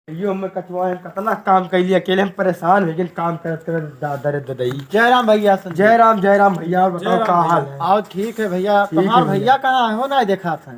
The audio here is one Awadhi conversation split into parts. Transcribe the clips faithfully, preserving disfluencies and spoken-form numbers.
यो हमें कटवाए, हम कतना काम कैली, अकेले हम परेशान हो गए काम करत करत। दा-, दरे ददई। जय राम भैया, संदीप। जय राम, जय राम भैया, और जय बताओ राम का भैया। हाल है? आओ, ठीक है भैया। ठीक है तुम्हार भैया। भैया कहाँ है? हो ना देखात है।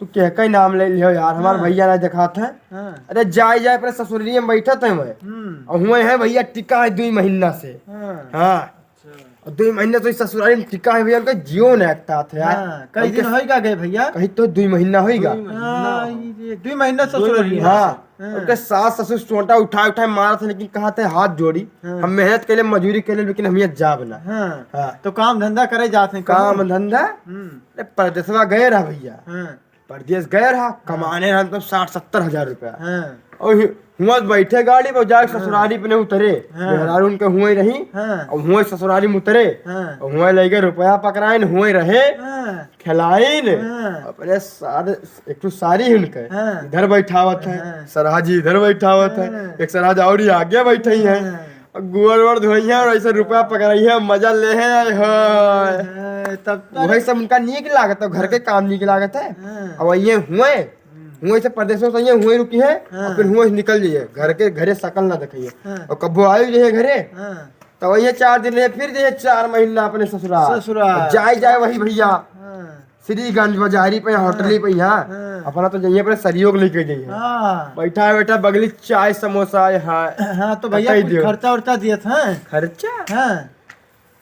तू के कई नाम ले लियो यार, हमार हाँ। भैया ना देखात है। हाँ। अरे जाए जाए अपने ससुररिये में बैठत है वह। हम्म। और हुए है भैया टिका है दुई महीना से। हाँ। हाँ। अच्छा। और दुई महीना से ससुरारी में टिका है भैया, उनका जियो ना एकता है यार। हाँ, कई उनके दिन होइगा गए भैया? कहीं तो दुई महीना होइगा। दुई महीना। हाँ, ये दुई महीना दुई ससुरारी महीना। हाँ। हाँ। उनके सास ससुर सोटा उठाए उठाए मारत है, लेकिन कहत है हाथ जोड़ी, हाँ। हम मेहनत के लिए, मजूरी के लिए, लेकिन हम ये जाब ना। हाँ। हाँ। तो काम धंधा करे जात हैं काम कहूँ? धंधा? हम्म। अरे परदेसवा गए रहा भैया। हाँ। परदेस गए रहा, हाँ। कमाने रहा मतलब साठ सत्तर हजार रुपया। हाँ। और हु-, हुआं बैठे गाड़ी पर जाके हाँ। ससुरारी पे नहीं उतरे। हाँ। मेहरारू उनके हुए रही। हाँ। और हुए ससुरारी में उतरे। हाँ। और हुए लइके रुपया पकड़ाइन, हुए रहे। हाँ। खिलाइन। हाँ। अपने सारे, एक ठो सारी है उनके। हाँ। इधर बैठावत है। हाँ। सरहाजी इधर बैठावत है। हाँ। एक सरहाज और ही आगे बैठे हैं। हाँ। गोड़ वोड़ धोइहे और ऐसे रुपया पकड़इहे, मजा लेहे आए हो। हाँ, तब तो वही सब उनका नीक लागत है, घर के काम नीक लागत है। हाँ। अब ये हुए, हम्म। हुए से परदेसों से ये हुए रुकी है, हाँ। और फिर हुए से निकल जाइए, घर के, घरे शकल ना दिखाइए। हाँ। और कब्बो आए जाइए घरे, हाँ। तो वही चार दिन रहे, फिर जाइए चार महीना अपने ससुराल। ससुराल। जाए जाए वही भैया। हाँ। श्रीगंज बाजारी पे, होटली पे यहाँ। हाँ। अपना तो जाइए, अपने सरियो के लेके जाइए। हाँ। बैठा बैठा बगली चाय समोसा है। हाँ, तो भैया बताई कुछ दियो। खर्चा उर्चा दियत हैं? खर्चा? हाँ।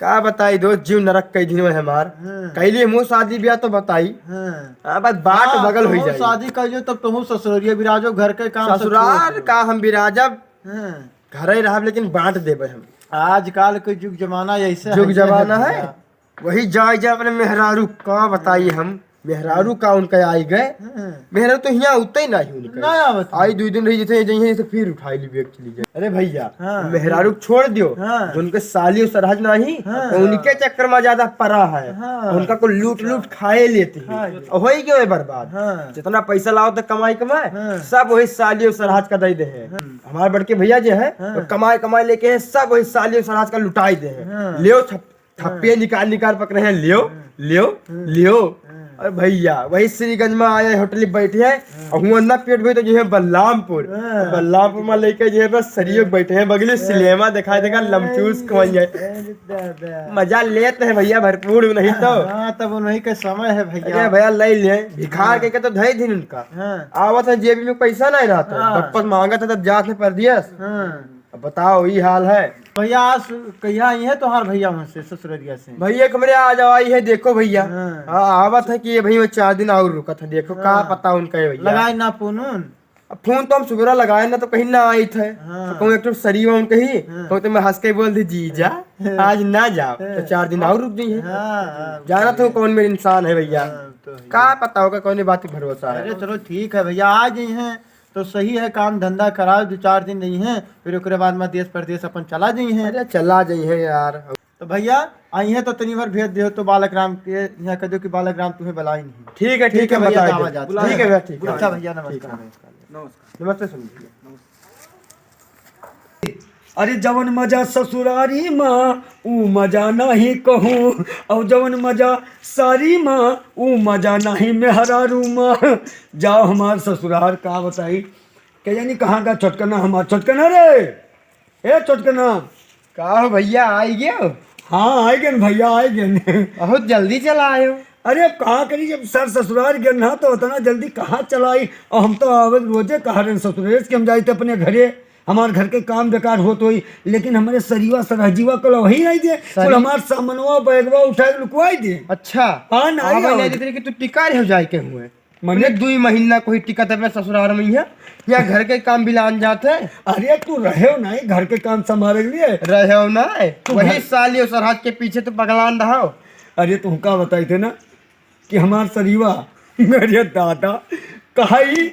का बताई दोस्त, जीव नरक कई दिन में हमार। हाँ। कैली मुँह शादी ब्याह तो बताई। हाँ। हाँ, बस बाट हाँ, बगल हो तुहूँ जाई। शादी कर जो, तब तुहूँ ससुररिया बिराजो, घर के काम सब ससुराल छोड़ दो। का हम बिराजब, हाँ। घरे रहब, लेकिन बाँट देबे हम। आजकल के जुग जमाना ऐसे जुग है, जमाना है। भैया। वही जाए जाए अपने मेहरारू का बताई हम, मेहरारू का उनका आई गए। हाँ। मेहरारू तो हियाँ उतई नाही उनके। ना आवत है। आई दुई दिन रही, जैसे जइहे, जैसे फिर उठाई ली बैग चली जाए। अरे भैया, हाँ। मेहरारू छोड़ दियो, हाँ। जो उनके साली और सरहज नाही, हाँ। तो उनके चक्कर में ज्यादा परा है। हाँ। उनका को लूट लूट खाए लेती है। हाँ। और वही क्यों है बर्बाद? हाँ। जितना पैसा लाओ तो कमाई कमाए, हाँ। सब वही साली और सरहज का दे दे है। हाँ। हमारे बड़के भैया जे है, हाँ। तो कमाए कमाए लेके है, सब वही साली और सरहज का लुटाई दे है। हाँ। लियो छप-, हाँ। थप्पिया निकाल निकाल पकड़े हैं, लियो, हाँ। लियो, हाँ। लियो। हाँ। अरे भैया, वही श्रीगंज में आए होटल में बैठे हैं, हाँ। और हुआ ना पेट भरे तो जो है बलरामपुर। हाँ। बलरामपुर में लेके जो है बस सरियो हाँ। बैठे हैं, बगली हाँ। सिनेमा दिखाई देगा, लमचूस अरे, खवाई जाए। अरे दादा। मजा लेते हैं भैया भरपूर, नहीं तो। हाँ, तब उन्हीं का समय है भैया। अरे भैया, ले ले, भिखार हाँ। के, के तो धई दिन उनका। हाँ। आवत है जेबी में पैसा नहीं रहता, हाँ। वापस मांगत है तब जात है परदेस। हाँ। अब बताओ, ई हाल है। भैया, आज कहिया आई है तोहार भैया वहाँ से, ससुररिया से? भैया, एक हमरे आ जाओ, आई है, देखो भैया। हाँ। हाँ, आवत है कि ये भैया चार दिन और रुकत है, देखो का हाँ। पता उनका है भैया। लगाए ना फोन उन? अब फोन तो हम सुबेरा लगाए ना, तो कहीं ना आई थे। हाँ। तो कहूँ एक ठो सरीवा उनके ही, हाँ। तो मैं हंस के बोल दी, "जीजा, हाँ। आज ना जाओ।" तो हाँ। चार दिन और रुक गई है। हाँ, हाँ, जाना तो कौन मेरे इंसान है भैया। हाँ, तो है। का पता होगा कौन बात की भरोसा है। अरे चलो ठीक है भैया, आ गई हैं। तो सही है, काम धंधा कराओ, दो चार दिन रही हैं, फिर ओकरे बाद में देश परदेश अपन चला जाई हैं। अरे चला जाई हैं यार। तो भैया, आई हैं तो तनी भर भेज दियो तो बालक राम के यहाँ कह दो कि बालक राम तुम्हें बुलाई नहीं। ठीक है, ठीक ठीक है है, भैया, बताई जावा दे। जाते हैं। ठीक है भैया, ठीक है। अच्छा भैया, ठीक है, नमस्कार। नमस्कार। नमस्कार। नमस्ते सुन भैया। अरे जवन मजा ससुरारी मा, ऊ मजा नाही कहूँ, और जवन मजा सारी मा, ऊ मजा नाही मेहरारू मा। जाओ हमार ससुरार, का बताई, के जानी कहाँ का छोटकना, हमार छोटकना रे, ए छोटकना। का हो भैया, आई गयो? हाँ, आई गन भैया, आई गन। बहुत जल्दी चला आयो। अरे, अब कहाँ करी, जब सर ससुरार गन ना, तो उतना जल्दी कहाँ चला आई? और हम तो आवे रोजे कहा रहे ससुरार से कि हम जाइत अपने घरे, हमार घर के काम बेकार होत होई, लेकिन हमरे सरीवा सरहजीवा को वही नहीं दे, सरी- बोल हमार सामनवा बैगवा उठाए लुकवाई दे। अच्छा। हाँ, नहीं आवे आओ। नहीं देते कि तू टिका रहे हो जाए के हुए। मने मने दुई महीना कोई टिकत है अपने ससुरार में यहाँ, यहाँ घर के काम बिलान जात है। अरे तू रहे हो ना, घर के काम संभाले के लिए। रहे हो ना, तू वही घर साली और सरहज के पीछे तो पगलान रहा हो। अरे तू का बताई थे ना कि हमार सरीवा, अरे दादा, कहा ही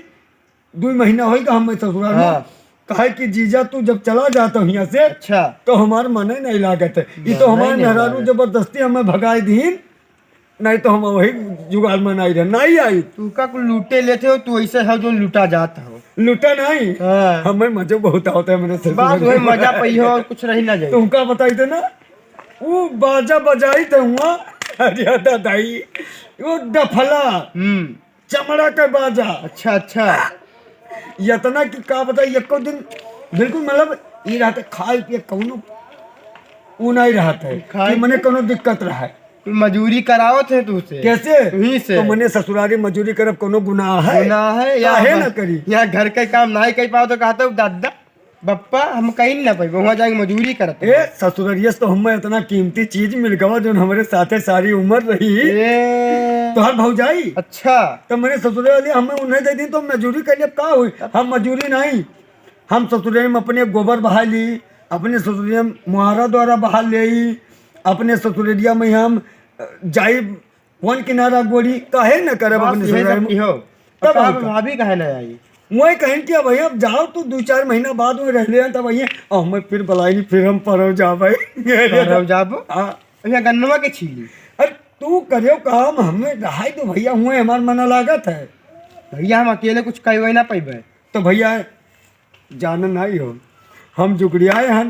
दुई महीना होई का हम ससुरार में। हाँ। कहा कि जीजा तू जब चला जाता हो यहाँ से, अच्छा। तो हमार मन ही नहीं लागत है। ये मन तो हमार नहीं मेहरारू लागत। जबरदस्ती हमें भगाए दीन। नहीं तो हम वही जुगाड़ में नहीं रहे, नहीं आई। तू का कुल लूटे लेते हो, तू ऐसे हो जो लूटा जात हो। लूटा नहीं। हाँ। हमें मजे बहुत आवत है, मैंने ससुर बस में। वही मजा पई हो और कुछ रही ना जाए। तुमका बताई थे ना, वो बाजा बजाई थे हुआ, अरे दादाई, वो डफला, हम्म। चमड़ा का बाजा। अच्छा, अच्छा। इतना कि का बताई, एको दिन बिल्कुल मतलब ई रहत है, खाए पिए कौनो ऊ नहीं रहत है खाए कि मने कौनो दिक्कत रहे। मजूरी करावत है तू से। कैसे? तुही से। तो मने ससुरारी मजूरी करब कौनो गुनाह है? गुनाह है या काहे हम ना करी? या घर के काम नहीं कर पाओ तो कहता हूँ, "दादा, बप्पा, हम कहीं ना पाई, वहाँ जाके मजूरी करत ए, है।" ससुररिया से तो हमें इतना कीमती चीज मिल गवा, जो हमारे साथे सारी उम्र रही। ए। तोहर भौजाई। अच्छा। तो मने ससुरे वाली हमें उन्हें दे दी, तो मजूरी कर लिए, का हुई? हम मजूरी नहीं, हम ससुरे में अपने गोबर बहा ली, अपने ससुरे में मुहारा द्वारा बहा ले, अपने ससुररिया में हम, अ, जाई वन किनारा गोरी, काहे न करब बात अपने यही ससुराल सब में? की हो। तब तब हम हम का? भाभी काहे न आई? वही कहें कि अब भैया अब जाओ तो दो चार महीना बाद में रह ले, तब आइए। और हमें फिर बुलाई नहीं, फिर हम परव जाबे। परव जाबो? हाँ। भैया गन्नवा के छीली। अरे तू करियो काम, हमें रहाई दो भैया, हुए हमार मना लागत है। भैया हम अकेले कुछ कहवे ना पैबे। तो भैया जान नहीं हो, हम जुगड़ियाए हन,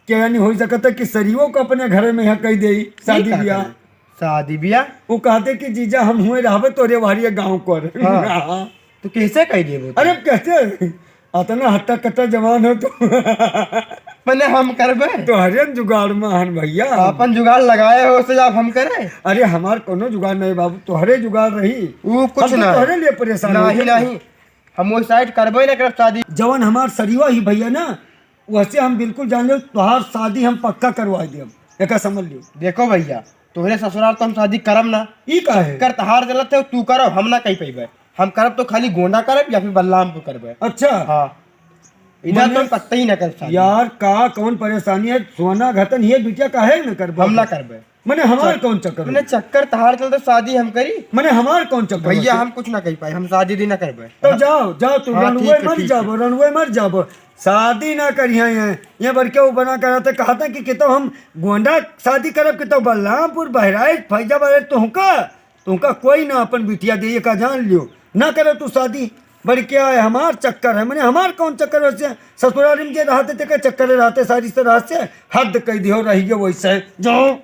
के यानी हो सकता है कि सरियो को अपने घर में यहाँ कह दे शादी का ब्याह। करी? शादी ब्याह? वो कहते कि जीजा हम हुए रहबे तोरे वहरिया गाँव कर। हाँ। हाँ। तो कैसे कह देबो तू? अरे कैसे? अतना हट्टा कट्टा जवान हो तू। मने हम करबे? तोहरे जुगाड़ में हन भैया। अपन जुगाड़ लगाए हो, उससे आप हम करे? अरे हमार कोनो जुगाड़ नहीं बाबू, तोहरे जुगाड़ रही। वो कुछ हम तो ना। तोहरे लिए परेशान हो नहीं, गए। नहीं। हम वो साइड करबे ना करब शादी। जवन हमार सरिवा ही भैया ना, वैसे हम बिल्कुल जान लो, तोहार शादी हम पक्का करवा देब, एका समझ लियो। देखो भैया, तोहरे ससुराल तो हम शादी करब ना। ई का है? कर तहार चलत है, तू करो, हम ना कहीं पैबे। हम करब तो खाली गोंडा करब या फिर बलरामपुर करबे। अच्छा। हाँ। इधर मने तो कतई ना करब शादी। यार, का कौन परेशानी है? सोना घतन ये बिटिया काहे न करबो? हम ना करबे। मने हमार चक-, कौन चक्कर मने हो? चक्कर तहार चलते शादी हम करी। मने हमार कौन चक्कर भैया, होते? हम कुछ ना कही पाए, हम शादी दी ना करबे। तो जाओ, जाओ, तू हाँ, रणुए ठीक है, मर ठीक जाबो, है। रणुए मर जाबो। शादी ना करिया ये, ये बड़के वो बना कर आते, कहते कि, कि तो हम गोंडा शादी करब, कि तो बलरामपुर, बहराइच, फैजाबाद, तुमका, तुमका कोई ना अपन बिटिया दे, ये का जान लियो, ना करे तू शादी। बड़के आए, हमार चक्कर है, मने हमार कौन चक्कर है? वैसे ससुराल में जे रहते, ते के चक्कर रहते, सारी से रहते, हद कह दियो, रहिए वैसे, जाओ।